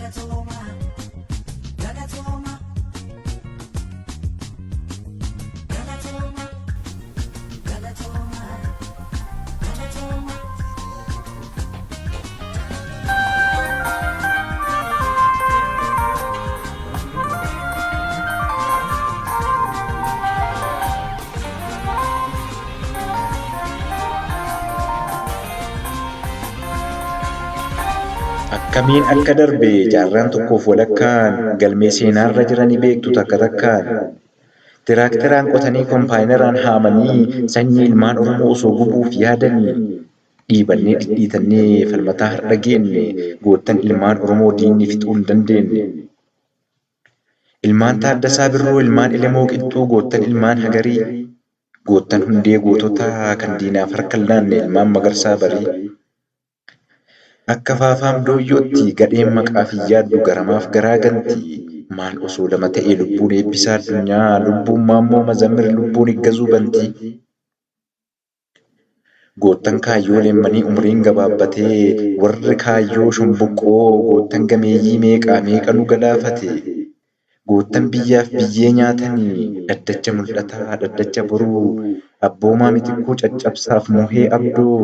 Galatooma. Galatooma. Galatooma. Galatooma. Galatooma. Akkamiin akka darbe jaarraan tokkoof walakkaan galmee seenaarra jiranii beektu takka takkaan. Tiraakteraan qotanii kompaayinaraan haamanii sanyii ilmaan Oromoo osoo gubuuf yaadanii dhiibannee dhidhiitannee falmataa har'a geenne goottan ilmaan Oromoo diinni fixuu hin dandeenye. Ilmaan Taaddasaa Birruu, ilmaan Elemoo Qilxuu, goottan ilmaan Hagarii, goottan hundee goototaa kan diinaaf harka hin laanne ilmaan Magarsaa Barii. Akka faafaam dooyyootti gadheen maqaaf hin yaaddu garamaaf garaa ganti. Maal osoo lama ta'ee lubbuun Eebbisaa Addunyaa, lubbuun Maammoo Mazammir, lubbuun Iggazuu Bantii. Goottan kaayyoo leemmanii umriin gabaabbatee, warri kaayyoo shomboqqoo goottan gameeyyii meeqaa meeqa nu galaafate. Goottan biyyaaf biyyee nyaatanii dhaddacha mul'ataa, dhaddacha boruu, abboomaa mitikkuu caccabsaaf mohee abdoo,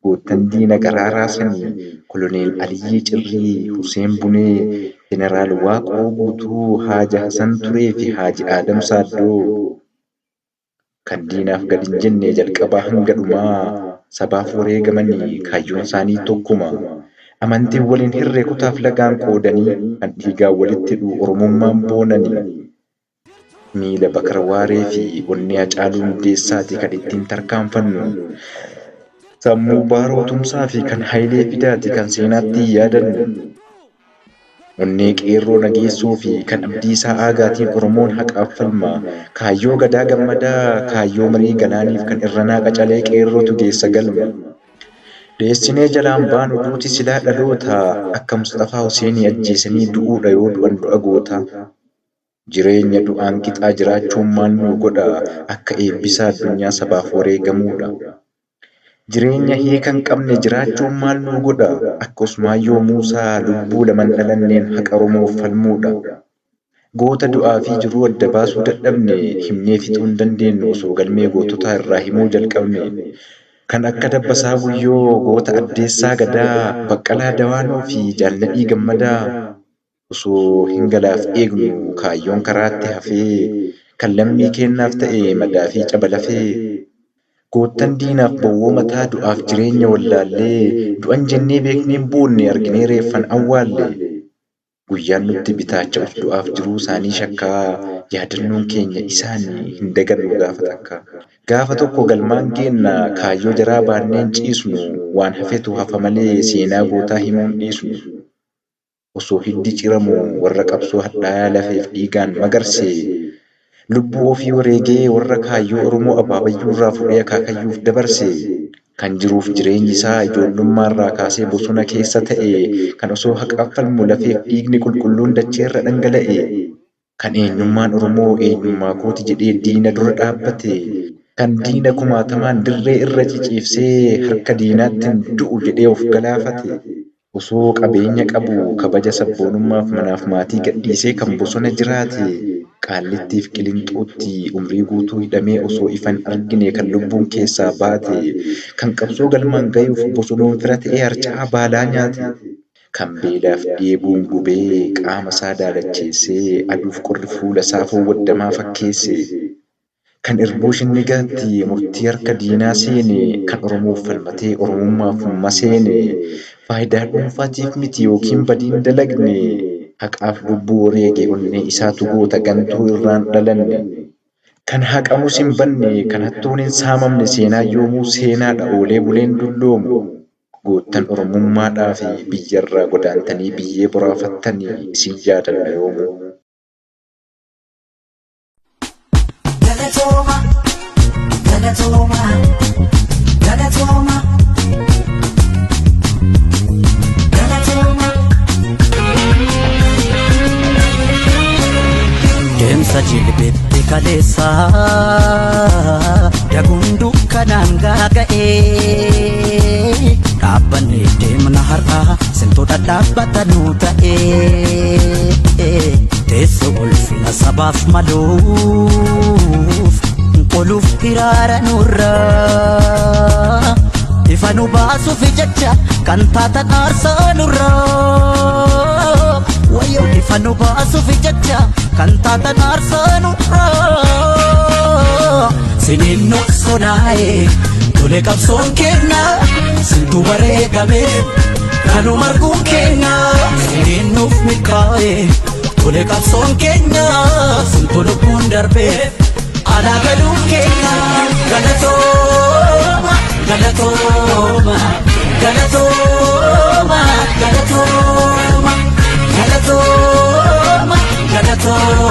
goottan diina garaa raasanii Koloneel Aliyyii Cirrii, Huseen Bunee, Jeneraal Waaqoo Guutuu, Haaji Hasan Turee fi Haaji Aadam Saaddoo. Kan diinaaf gad hin jenne jalqabaa hanga dhumaa sabaaf wareegamanii kaayyoon isaanii tokkuma. Amantiin wal hin hirre kutaaf lagaan qoodanii kan dhiigaan walitti hidhu Oromummaan boonanii. Miila Bakar Waaree fi onnee Hacaaluu Hundeessaati kan ittiin tarkaanfannu. Sammuu Baaroo Tumsaa fi kan Hayilee Fidaati kan seenaatti yaadannu. Onnee Qeerroo Nageessoo fi kan Abdiisaa Aagaatiin Oromoon haqaaf falma. Kaayyoo Gadaa Gammadaa, kaayyoo Marii Galaaniif kan Irranaa Qacalee Qeerrootu geessa galma. Dheessinee jalaan baanu duuti silaa dhaloota akka Musxafaa Huseenii ajjeesanii du'uudha yoo du'an du'a goota. Jireenya du'aan qixaa jiraachuun maal nu godha akka Eebbisaa Addunyaa sabaaf wareegamuudha. Jireenya hiika hin qabne jiraachuun maal nu godha akka Usmaayyoo Muusaa lubbuu laman dhalanneen haqa Oromoof falmuudha. Goota du'aa fi jiruu adda baasuu dadhabne himnee fixuu hin dandeenyu osoo galmee goototaa irraa himuu jalqabne. Kan akka Dabbasaa Guyyoo, goota Addeessaa Gadaa, Baqqalaa Dawaanoo fi Jaal Nadhii Gammadaa osoo hin galaaf eegnu kaayyoon karaatti hafee kan lammii keennaaf ta'e madaa fi caba lafee. Goottan diinaaf bowwoo mataa du'aaf jireenya wallaallee du'an jennee beeknee hin boonne arginee reeffan awwaalle. Guyyaan nutti bitaacha'us du'aaf jiruu isaanii shakkaa yaadannoon keenya isaanii hin dagannu gaafa takka. Gaafa tokko galmaan geenna kaayyoo jaraa baannee hin ciisnu waan hafetu hafa malee seenaa gootaa himuu hin dhiisnu. Osoo hiddi ciramu warra qabsoo hadhaayaa lafeef dhiigaan magarse, lubbuu ofii wareegee warra kaayyoo Oromoo abaabayyuurraa fudhee akaakayyuuf dabarse, kan jiruuf jireenyi isaa ijoollummaarraa kaasee bosona keessa ta'e, kan osoo haqaaf falmu lafeef dhiigni qulqulluun dacheerra dhangala'e, kan eenyummaan Oromoo eenyummaa kooti jedhee diina dura dhaabbate, kan diina kumaatamaan dirree irra ciciifsee harka diinaatti hin du'u jedhee of galaafate, osoo qabeenya qabu kabaja sabboonummaaf manaaf maatii gadhiisee kan bosona jiraate, Qaallittiif Qilinxootti umrii guutuu hidhamee osoo ifa hin argine kan lubbuun keessaa baate, kan qabsoo galmaan gayuuf bosonuun fira ta'ee harca'aa baalaa nyaate, kan beelaaf dheebuun gubee qaama isaa daalacheessee aduuf qorri fuula isaa foon waddamaa fakkeesse, kan irbuu shinnigaatti murtii harka diinaa seene, kan Oromoof falmatee Oromummaaf maseene, faayidaa dhuunfaatiif miti yookiin badiin dalagne, haqaaf lubbuu wareege onnee isaatu goota gantuu irraan dhalanne. Kan haqamus hin banne, kan hattuun hin saamamne, seenaan yoomuu seenaadha oolee buleen dulloomu. Goottan Oromummaadhaafi biyyarraa godaantanii biyyee boraafattanii isin yaadanna yoomuu. Galatooma, galatooma, galatooma, galatooma. Deemsa jilbeetti kaleessa daguun dukkanaan gaaga'ee. Dhaabbanni deemna har'a sintuu dhadhaabbata nu ta'ee. Teessoo ulfina sabaaf maluuf qoluuf hiraara nurraa. Ifa nu baasuuf jecha kan taatan aarsaa nurraa. Wayyoo, ifa nu baasuuf jecha kan taatan aarsaa nurraa. Siniin nu sodaa'e tole qabsoon kenna, sintu bareegame kanuma arguun kenna. Siniin nuuf milkaa'e tole qabsoon kenna, sintu lubbuun darbee alaa galuun kenna. Galatooma, galatooma, galatooma, galatooma, galatooma, galatooma.